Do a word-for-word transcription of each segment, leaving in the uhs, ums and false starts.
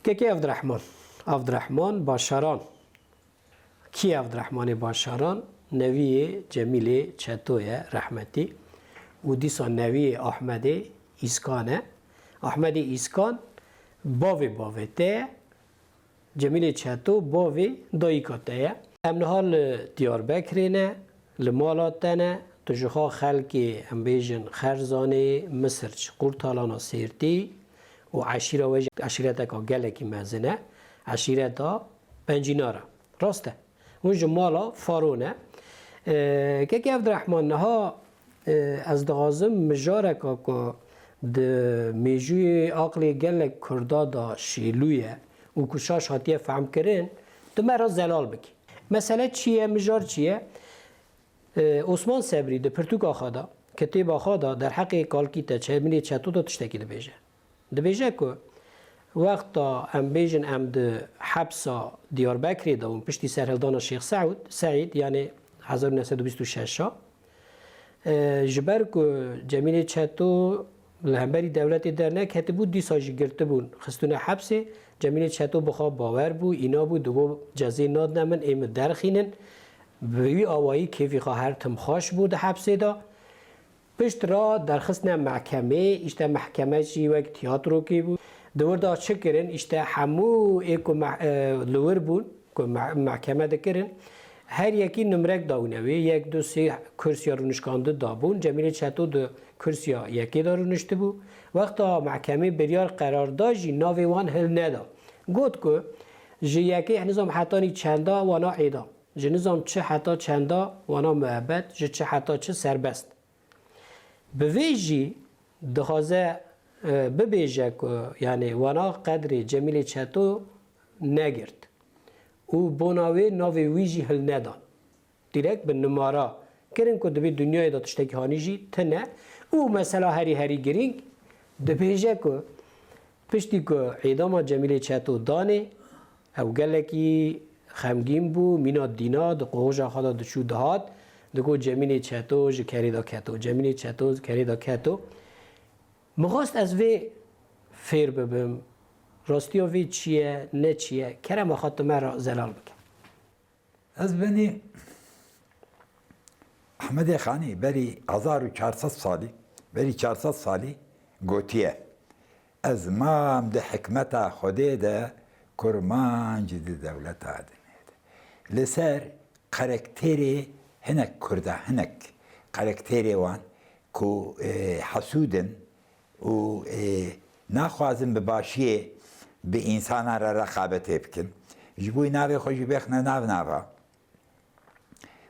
Yekê Evdirehman. Evdirehman Başaran. Kî Evdirehmanê Başaran? Neviyê Cemîlê Çeto ye, rehmetî. Û dîsa neviyê Ahmedê Îskan e. Ahmedê Îskan bavê bavê te ye. Cemîlê Çeto bavê dayika te ye. Em niha li Diyarbekirê ne, li mala te ne. Tu ji xwe xelkê, em bêjin, Xerzanê, Misirç, Qurtalana, Sêrtî û eşîra we jî eşîreteka gelekî mezin e. Eşîreta Pencînar e. Rast e. Hûn ji mala Faro ne. E, Kekê Evdirehman, niha, e, ez dixwazim mijareka ku di mêjûyê aqlê gelek Kurda de şêlû ye û ku şaş hatiye fehmkirin, tu me re zelal bikî. Mesele çi ye, mijar çi ye? E, Osman Sebrî di pirtûka xwe de, kitêba xwe de, derheqê kalkî te Cemîlê Çeto de tiştekî dibêje. Dibêje ku wexta em bêjin em di hepsa Diyarbekirê de bûn piştî serhildana Şêx Seûd, Seîd, yanê hezar û neh sed û bîst û şeş a, e, ji ber ku Cemîlê Çeto li hemberî dewletê derneketibû, dîsa jî girtibûn, xistûne hepsê. Cemîlê Çeto bi xwe bawer bû, îna bû, digot, cezê nadine min, ê min derxînin. Bi wî awayî kêfî xwe her tim xweş bû di hepsê de. Pişt re derxistine mehkemê, îşte mehkeme jî wek tiyatrokê bû. Di wir de çi kirin? Îşte hemû ê ku meh-, e, li wir bûn, ku meh-, mehkeme dikirin, her yekî nimrek dawîne wê, yek, du, sê kursiya rûnişkandin dabûn. Cemîlê Çeto di kursiya yekê de rûniştibû. Wexta mehkemê biryar qerar da jî navê wan hilneda. Got ku ji yekê nizam hetanî çenda wana êdam. Ji nizam çi heta çenda wana muebet, ji çi heta çi serbest. Bi vê jî dixwaze, e, bibêje ku, yanî, wana qedrê Cemîlê Çeto negirt û bona wê navê wî jî hilnedan. Direkt bi nimara kirin ku dibê dinyayê de tiştekî hanî jî tine. Û mesela herî herî girîng dibêje ku piştî ku îdama Cemîlê Çeto danê, ew gelekî xemgîn bû, mîna dîna di qohoja xwe de diçû dihat, digot, Cemîlê Çeto ji kerê de keto, Cemîlê Çeto ji kerê de keto. Min xwest ez vê fêr bibim, rastiya vê çi ye, ne çi ye, kerema xwe tu me re zelal bike. Ez benî Ehmedê Xanî berî hezar û çar sed salî, berî çar sed salî gotiye, ez mam di hikmeta Xwedê de, kurmanc di dewleta dinê de. Li ser karakterê hinek Kurda, hinek karakterê wan ku, e, hesûd in, û, e, naxwazin bi başiyê bi însanan re reqabetê bikin. Ji bo navê xwe jî bêxine nav nava.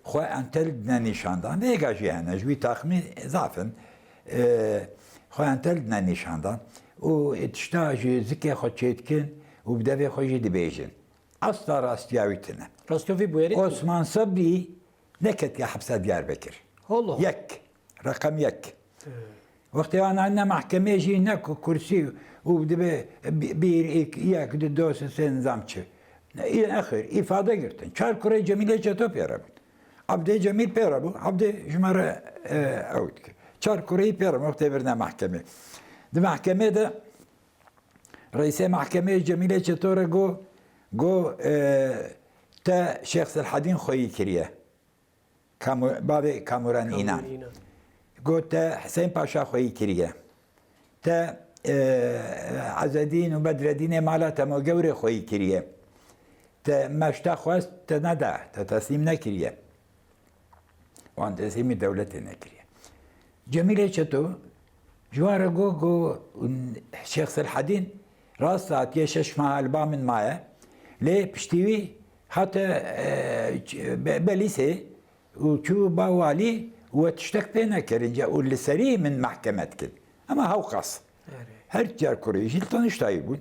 Xwe entel dine nîşandan. Vêga jî hene, ji wî taxmîn zaf in. E, xwe entel dine nîşandan. Û tişta ji zikê xwe çêdikin û bi devê xwe jî dibêjin. Asla rastiya wî tine. Rastiya vî bûyerê tune. Osman Sebrî neketiye hepsa Diyarbekir. Allah. Yek. Reqem yek. Wextê wan anîne mehkemê jî ne ku kursî û dibe bi-, bir, ik, yek, du, do, sê, sê nizam çi. Ne, î-, nexêr, îfade girtin. Çar kurê Cemîlê Çeto pê re bûn. Abdê Cemîl pê re bû. Abdê ji me re, e, ew dike. Çar kureyî pê re bûn wextê birine mehkemê. Di mehkemê de reîsê mehkemê Cemîlê Çeto re got, got, e, te Şêx Selhedîn xweyî kiriye. Kamu-, bavê Kamuran Kamuran Înan. Înan. Got te Hüseyin Paşa xweyî kiriye. Te, e, Ezedîn û Bedredînê mala Temogewrê xweyî kiriye. Te meşte xwest, te neda, te teslîm nekiriye. Wan teslîmî dewletê nekiriye. Cemîlê Çeto, ji wan re got, got, Şêx Selhedîn rast hatiye şeş meha li ba min maye. Lê piştî wî hate, e, ç-, Be-, Belîsê û çû ba walî û we tiştek pê nekirin, û li serî min mehkeme dikin. Ema hewqas. Erê. Her çar kurê jî li Taniştayê bûn.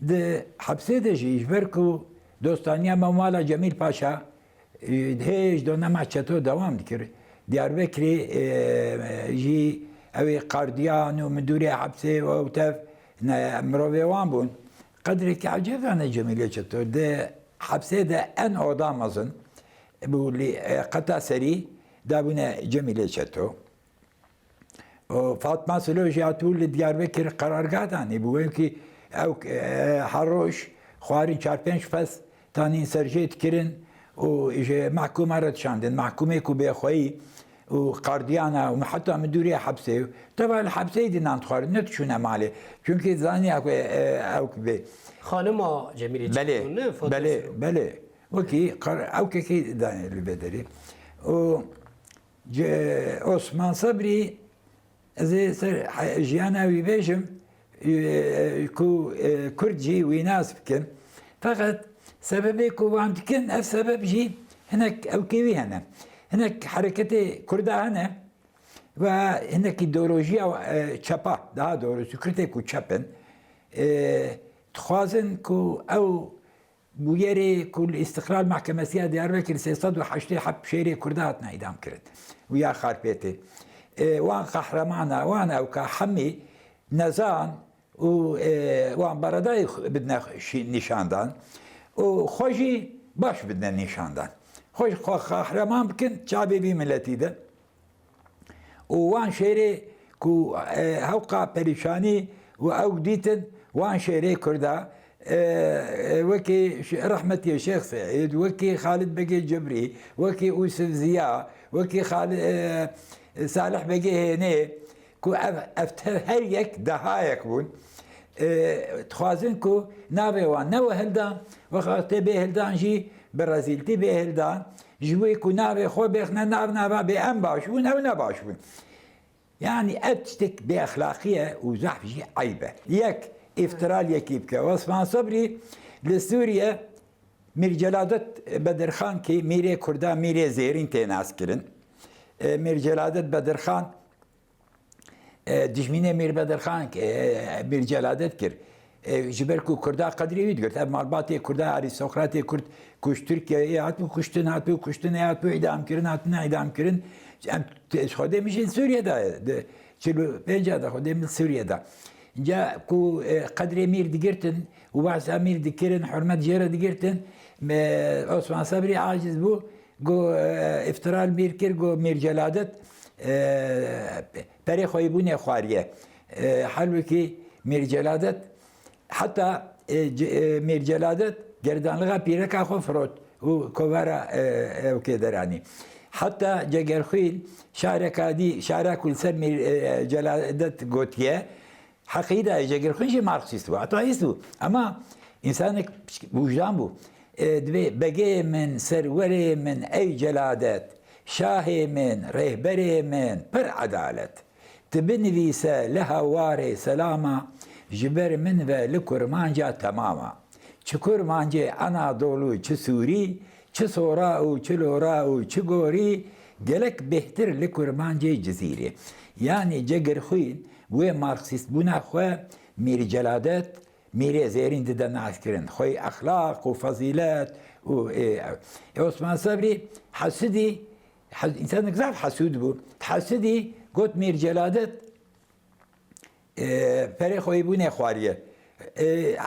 Di hepsê de jî ji ber ku dostaniya me mala Cemîl Paşa, e, hêj dona me Çeto dewam dikir. Diyarbekirê, e, jî ew ê qardiyan û midûrê hepsê û ew tev ne, mirovê wan bûn. Qedrekî ecêb dane Cemîlê Çeto. Di hepsê de en oda mezin bû, lê, e, qeta serî dabûne Cemîlê Çeto. Û Fatma Silo jî hatibû li Diyarbekir qerargah danîbû, wekî Ew, e, her roj xwarin çar pênc fes tanîn ser jê dikirin û ji mehkûma re dişandin. Mehkûmê ku bêxweyî û qardiyana û heta midûrê hepsê, teva li hepseyê dî nan dixwarin, ne diçûne malê. Çunkî zanî ew, e, ew bê. Xanima Cemîlê Belê, Çîkû, ne, Fatma belê, Sero. Belê. Wekî qar-, ew kekê danê li vê derê. Û ce-, Osman Sebrî, ez ê ser he-, jiyana wî bêjim, e, ku, e, Kurd jî wî nas bikin. Feqet sebebê ku wan dikin, ev sebeb jî hinek ewkê wî hene. Hinek hereketê Kurda hene ve hinek îdeolojiya, e, çepa, daha doğrusu Kurdê ku çep in, e, dixwazin ku ew bûyerê ku li Îstiqlal Mehkemesiya Diyarbekir sê sed û heştê heb şêrê Kurda hatine îdam kirin û ya Xarpêtê. E, wan qehremana, wan ewka hemî nezan û, e, wan beredayê xwe bidine şî-, nîşandan û xwe jî baş bidine nîşandan. Xwe jî xwe qehreman bikin çavê vî miletî de. Û wan şêrê ku, e, hewqa perîşanî û ew dîtin, wan şêrê Kurda, e, e, wekî ş-, rehmetî Şêx Seîd, wekî Xalid Begê Cibrî, wekî Ûsif Ziya, wekî Xali-, e, Salih Begê Hênê, ku ev, ev tev her yek dehayek bûn. E, dixwazin ku navê wan ne wehildan, wextê bê hildan jî bi rezîltî bê hildan, ji bo ku navê xwe bêxne nav nava bê em baş bûn, ew ne baş bûn. Yani ev tiştek bêexlaqî ye û zehf jî eyb e. Yek, îftira li yekî bike. Osman Sebrî li Sûriye Mîr Celadet Bedirxan ki mîrê Kurda, mîrê zêrîn tê naskirin. E, Mîr Celadet Bedirxan, e, dijmînê Mîr Bedirxan, e, Mîr Celadet kir. E, ji ber ku Kurda qedrê wî digirt. Ev malbatê Kurda, arîstokratê Kurd ku ji Tirkiyeyê hatibû kuştin, hatibû kuştin, hatibû îdamkirin, hatine îdamkirin. Em t-, ji Xwedê mijîn Sûriye de, di çil û pênca de Xwedê min Sûriye de. Ca ku, e, qedrê mîr digirtin û behsa mîr dikirin, hurmet jê re digirtin, me, Osman Sebrî aciz bû, got, e, îftira li mîr kir, got Mîr Celadet, e, perê xweyîbûnê xwariye. E, halbûkî Mîr Celadet heta, e, ce-, e, Mîr Celadet gerdanlixa pîreka xwe firot û kovara, e, ewkê deranî. Heta Cegerxwîn şareka dî, şara ku li ser Mîr, e, Celadet gotiye, Heqî de Cegerxwîn jî marksîst bû, ataîst bû. Ema însanek wijdan bû. E, divê begê min, serwerê min, ey Celadet, şahê min, rêhberê min, pir edalet. Tu binivîse li hawarê selama, ji ber min ve li kurmanca temama. Çi kurmancê Anadolû, çi Sûrî, çi Sora û çi Lora û çi Gorî, gelek bêhtir li kurmancê Cizîrê. Yanî Cegerxwîn wê marksîstbûna xwe Mîr Celadet, Mîrê Zêrîn dide naskirin. Xweyî exlaq û fezîlet û, ê, ê Osman Sebrî hesûdî, hes-, însanek zaf hesûd bû. Hesûdî got Mîr Celadet, e, perê xweyîbûnê xwariye. E,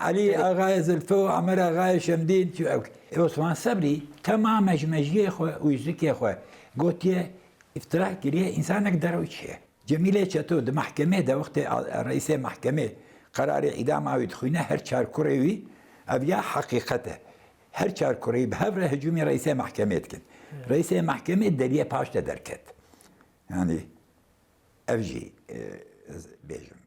Elî Axayê Zilfo, Emer Axayê Şemdîn, çi ew. E, Osman Sebrî temame ji mejiyê xwe û ji zikê xwe gotiye, îftira kiriye, însanek derew çiye. Cemîlê Çeto di mehkemê de wextê a-, reîsê mehkemê qerarê îdama wî dixwîne, her çar kurê wî, ev ya heqîqet e. Her çar kurê wî bi hev re hicûmî reîsê mehkemê dikin. Evet. Reîsê mehkemê deriyê paş de derket. Yani ev jî, e, ez bêjim.